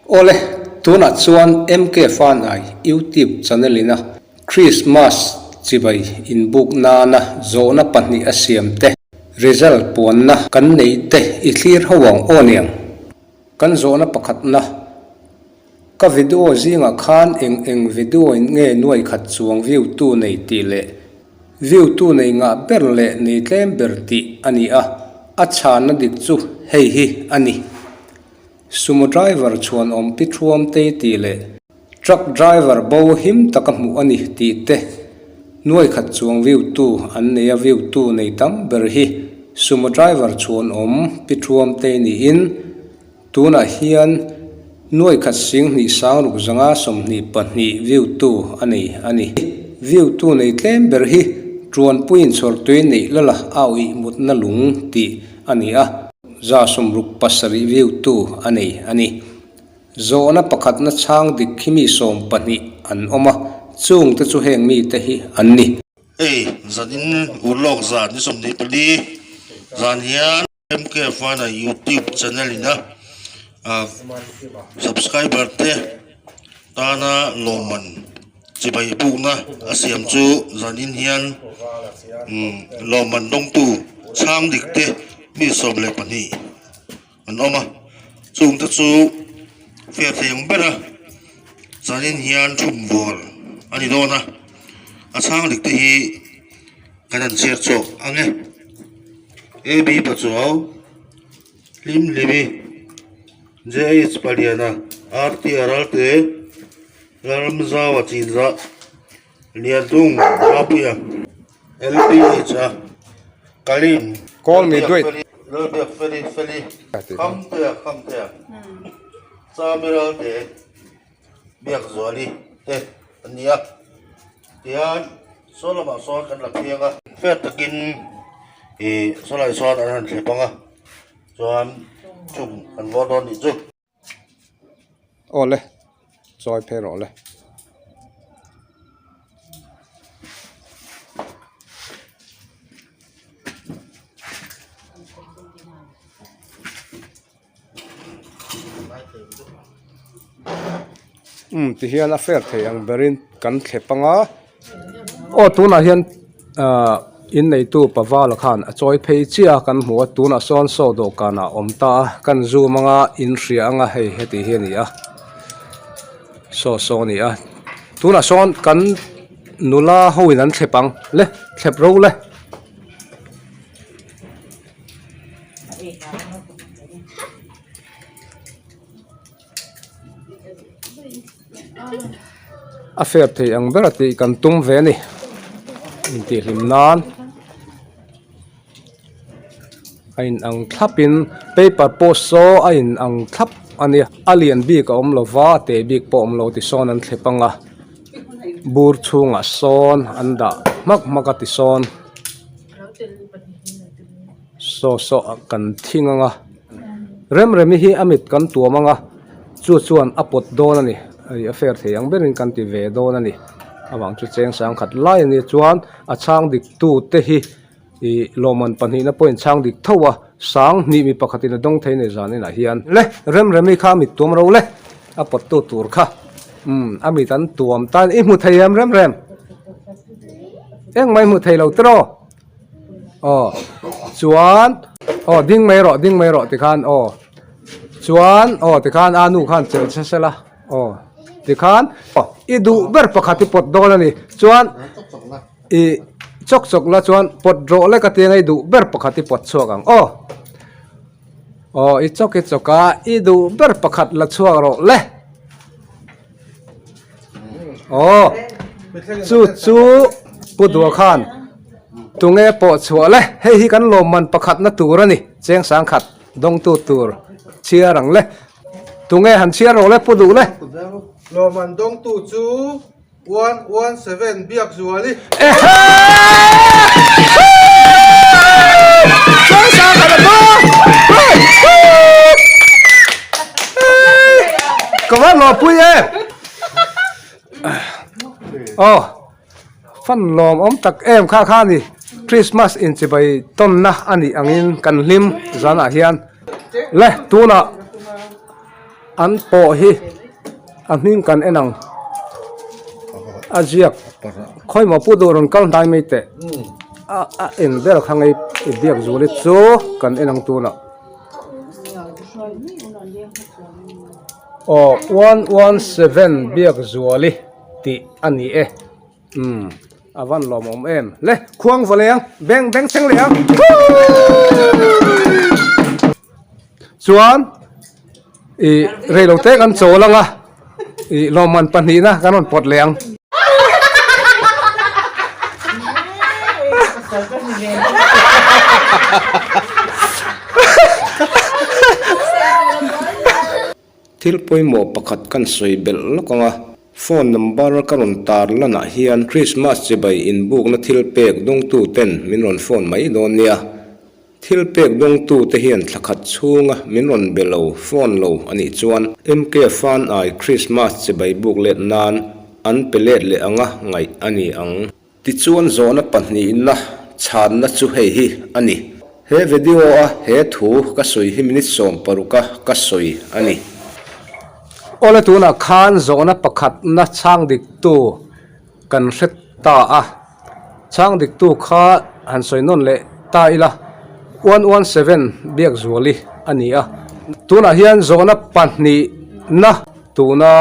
Awle, tunah chuan MK Fanai YouTube channel ina Christmas chibai inbuk nana zawhna pahnih a siam te, result puanna kan neih te i thlir ho ang aw niang. Kan zawhna pakhatna, Ka video zingah khan eng eng video in nge nuai khat chuang view tu nei tih leh view tu nei ngah ber leh nei tlem ber tih a ni a, a chhanna dik chu hei hi a ni. Sumo driver chhuanawm pi thuam tei tih leh truck driver bo him taka hmuh a ni tih te nuai khat chuang view tu an nei a view tu nei tam ber hi sumo driver chhuanawm pi thuam tei niin Tunah hian nuai khat sing hnih sang ruk zanga 22 view tu a nei a ni. View tu nei tlem ber hi Tuanpuiin chhawrtui neih lala a awih mutna lung tih a ni a, 67 view tu a nei a ni. Zawhna pakhatna chhang dik khi mi 12 an awm a, chungte chu heng mite hi an ni. Hei, zanin urlawk zan ni 24 zan hian. MK Fana YouTube channel ina subscriber te tana lawmman chibai pukna a siam chu zanin hian lawmman dawngtu chhang dik te mi 12 an awm a chung te chu fiah thei ang ber a zanin hian thum vawl a ni dawn a a chhang dik te hi kan han chhiar chhuak ang e. AB Pachuau, Hlim Hlimi, JH Paliana, RT Aralte, Lalramzaua Chinzah, Liantung Mapuia, LPH a, Kalim, Call me do it. Lalbiak Feli Feli, Khamtea Khamtea, Chami Ralte. Biakzuali te an ni a tihian saw lamah sawn kan la phiang a fair takin ih sawlai sawn an han thlep ang a chuan chung an vawr dawn nih chu. Aw le chawi phei rawh le. Umm ti hian a fair thei ang berin kan thlep anga aw tunah hian ahh inneitu pavala khan a chawi phei chiah a kan hmu a tunah sawn saw dawhkanah a awm ta a kan zoom anga in hria anga hei heti hi a ni a saw saw a ni a tunah sawn kan nula ho in an thlep ang le thlep ro le. A fair thei ang ber a tih kan tum ve a ni intihhlim nan a in ang thlap in paper pawh saw a in ang thlap a nia a lian bik a awm lo va a te bik pawh a awm lo tisawn an thlep ang a bur chhungah sawn an dah hmak hmak a tisawn. Saw saw ah kan thing ang a Remremi hi a mit kan tuam ang a chu chuan a pawt dawn a ni hei a fair thei ang berin kan ti ve dawn a ni avang chu cheng sang khat lai a ni chuan a chhang dik tu te hi ih lawmman pahnihna pawhin chhang dik tho a sang hnih mi pakhatin a dawng thei a ni zan inah hian le Remremi kha a mit tuam ro le a pawt tu tur kha umm a mit an tuam tan i hmu thei em Remrem. Engmah i hmuh thei lo tiraw? Aw chuan aw ding mai rawh ding mai rawh tikhan aw chuan aw tikhan a nu khan chelh che sela aw tikhan aw i duh ber pakhat i pawt dawn a ni chuan i chawk chawk la chuan pawt rawh lek a tianga i duh ber pakhat i pawt chhuak ang aw aw i chawk i chawk a i duh ber pakhat la chhuak rawh le. Aw chu chu Pu Dua khan tunge pawh chhuah le hei hi kan lawmman pakhatna tur a ni cheng sang khat dawngtu tur chhiar ang le tunge han chhiar rawh le Pu Duh le. Lawmman dawngtu chu 117 Biakzuali. Ka va lawpui e aw fan lawm awm tak em kha kha ni Christmas inchibai tawnna a nih angin kan hlim zanah hian le tunah. An pawh hi a hming kan en ang a ziak khawimaw pu duh rawn kal hnai mai teh a a eng ber kha ngei i biak zual hi chu kan en ang tunah aw 117 Biakzuali tih a ni e. Umm a van lawmawm em le khuang va leng beng beng thleng leh ang chuan ih reilo te kan chawl ang a ih lawmman pahnihna kan rawn pawt leh ang. Thil pawimawh pakhat kan sawi belh lawk ang a, phone number ka rawn tar lanah hian Christmas chibai inbukna thil pek dawngtu ten min rawn phone mai dawn nia. Thil pek dawngtu te hian thla khat chhunga min rawn be lo, phone lo a nih chuan MK Fanai Christmas chibai buk let nan an pe let leh anga ngaih a ni ang. Tichuan zawhna pahnihna chhanna chu hei hi a ni. He video a he thu ka sawi hi minute 16 a ka sawi a ni. Awle tunah khan zawhna pakhatna chhang diktu kan hre ta a, chhang diktu kha han sawi nawn leh ta ila, 117 Biakzuali a ni a. Tunah hian zawhna pahnihna tuna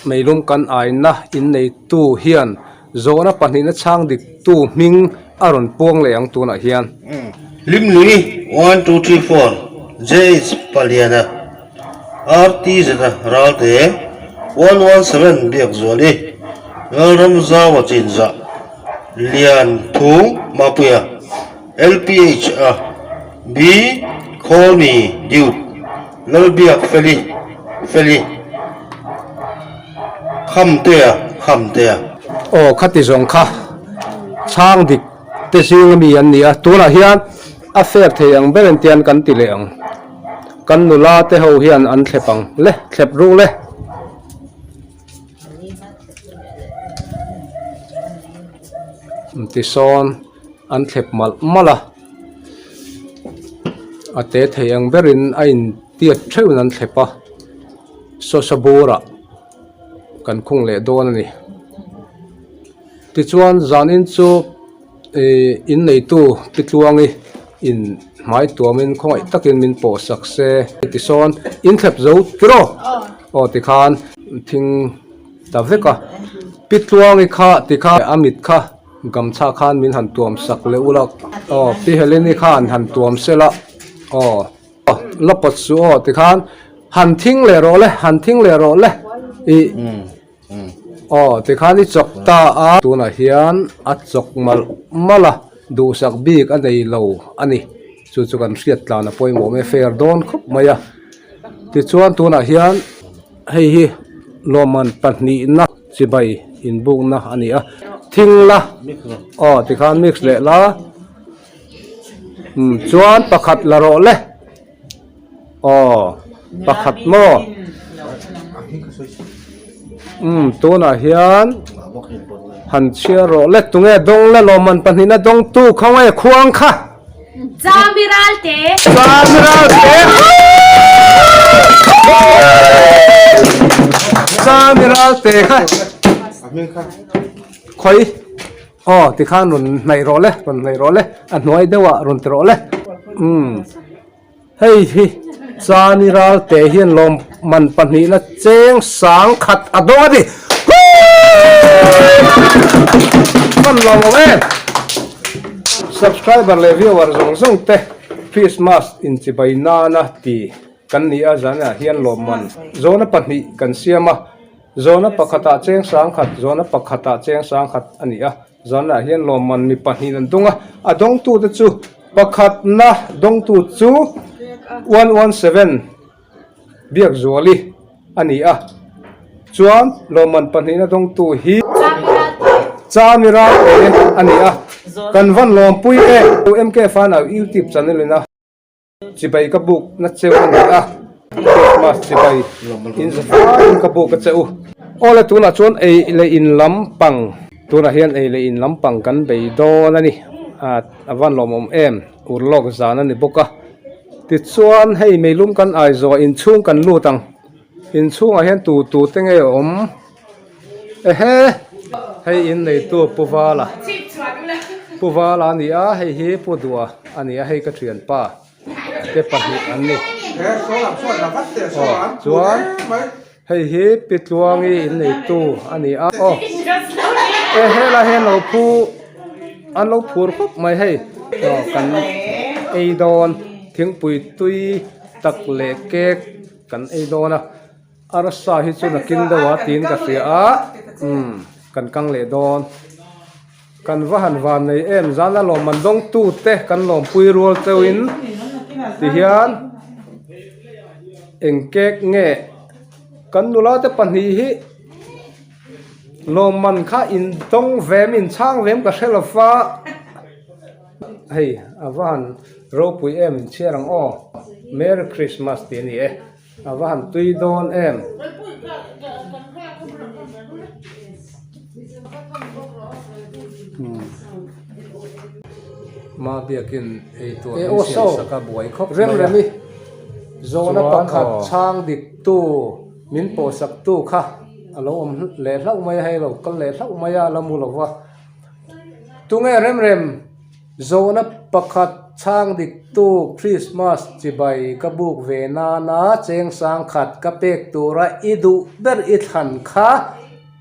meilum kan aina inneitu hian Zawhna pahnihna chhang diktu hming a rawn puang leh ang tunah hian. Hlimlui 1234 JH Paliana RTZ Ralte 117 Biakzuali Lalramzaua Chinzah Lian Thung Mapuia LPH a B Khawlmi Dude Lalbiak Feli Feli Khamtea Khamtea. Aw khati zawng kha chhang dik te zing ami an ni a, tunah hian a fair thei ang ber engtian kan ti leh ang, kan nula te ho hian an thlep ang le, thlep ru le. Tisawn an thlep malh malh a, a te thei ang berin a intiat theuhin an thlep a. Sawsa burah kan khung leh dawn a ni. Tichuan zanin chu ih in neitu pi tluangi in hmai tuamin khawngaih takin min pawh sak se tisawn in thlep zo tiraw aw tikhan thing ta vek a pi tluangi kha tikhan a mit kha gamchha khan min han tuam sak leh ula aw pi Heleni khan han tuam sela aw. La pawt suh aw tikhan han thing leh rawh le han thing leh rawh le ih aw tikhan i chawk ta a tunah hian a chawk malh malh a duhsak bik a nei lo a ni chu chu kan hriat tlan a pawimawh mai fair dawn khawp mai a tichuan tunah hian hei hi lawmman pahnihna chibai inbukna a ni a thing la aw tikhan mix leh la. Umm chuan pakhat la rawh le aw pakhat maw umm tunah hian han chhiar rawh le tunge dawng le lawmman pahnihna dawngtu khawnge khuang kha Zamiral te Zamiral te Zamiral te kha khawi Aw tikhan rawn hnaih rawh le rawn hnaih rawh le a hnuai deuh ah rawn ti rawh le umm hei hi chani ral te hian lawm man pahnihna cheng sang khat a dawng a ni hman lawm awm em subscriber leh viewer zawng zawng te Christmas inchibai nana ti kan ni a zanah hian lawmman zawhna pahnih kan siam a. Zawhna pakhatah cheng sangkhat, zawhna pakhatah cheng sangkhat a ni a. Zanah hian lawmman mi pahnih an dawng a, a dawngtute chu pakhatna dawngtu chu 117 Biakzuali a ni a, chuan lawmman pahnihna dawngtu hi Chamira te a ni a. Kan van lawmpui e. MK Fanau YouTube channel in a. Chibai ka buk na cheu a ni a, Christmas chibai in za faiin ka buk a che u. Awle tunah chuan ei leh in lampang tunah hian ei leh in lampang kan bei dawn a ni, a van lawmawm em, urlawk zan a ni bawk a. Tichuan hei meilum kan ai zawh inchhung kan lut ang. Inchhungah hian tu tu te nge awm ehe hei in neitu Pu Vala Pu Vala a ni a hei hi Pu Duha a ni a hei ka thianpa te pahnih an ni aw chuan hei hi Pi Tluangi in neitu a ni a aw e helai hian lo phu an lo phur khawp mai hei aw kan ei dawn thingpui tui tak leh cake. Kan ei dawn a, arsa hi chu nakin deuh a tiin ka hria a, umm kan kang leh dawn. Kan va han van nei em, zana lawmman dawngtu te kan lawmpui rual cheuhin tihian eng cake nge kan nula te pahnih hi lawmman kha in dawng vem in chhang vem ka hre lo va. Hei a va han ropui em in chhiar ang aw Merry Christmas tih a ni e a va han tui dawn em. Ma biakin ei tur min siam sak a buai khawp mai a zawhna pakhat chhang dik tu min pawh sak tu kha a lo awm leh hlauh mai a hei lo kal leh hlauh mai a la mu lo va. Tunge remrem zawhna pakhat chhang diktu Christmas chibai ka buk ve nana cheng sang khat ka pek tura i duh ber i thlan kha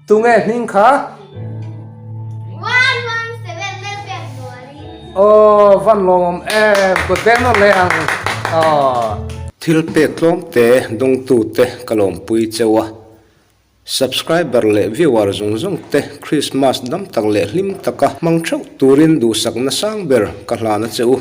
tunge hming kha? Aw van lawmawm em kut beng nawr leh ang aw. Thil pek tlawm te dawngtute ka lawmpui cheu a. Subscriber leh viewer zawng zawng te Christmas dam tak leh hlim taka hmang theuh turin duhsakna sang ber ka hlan a che u.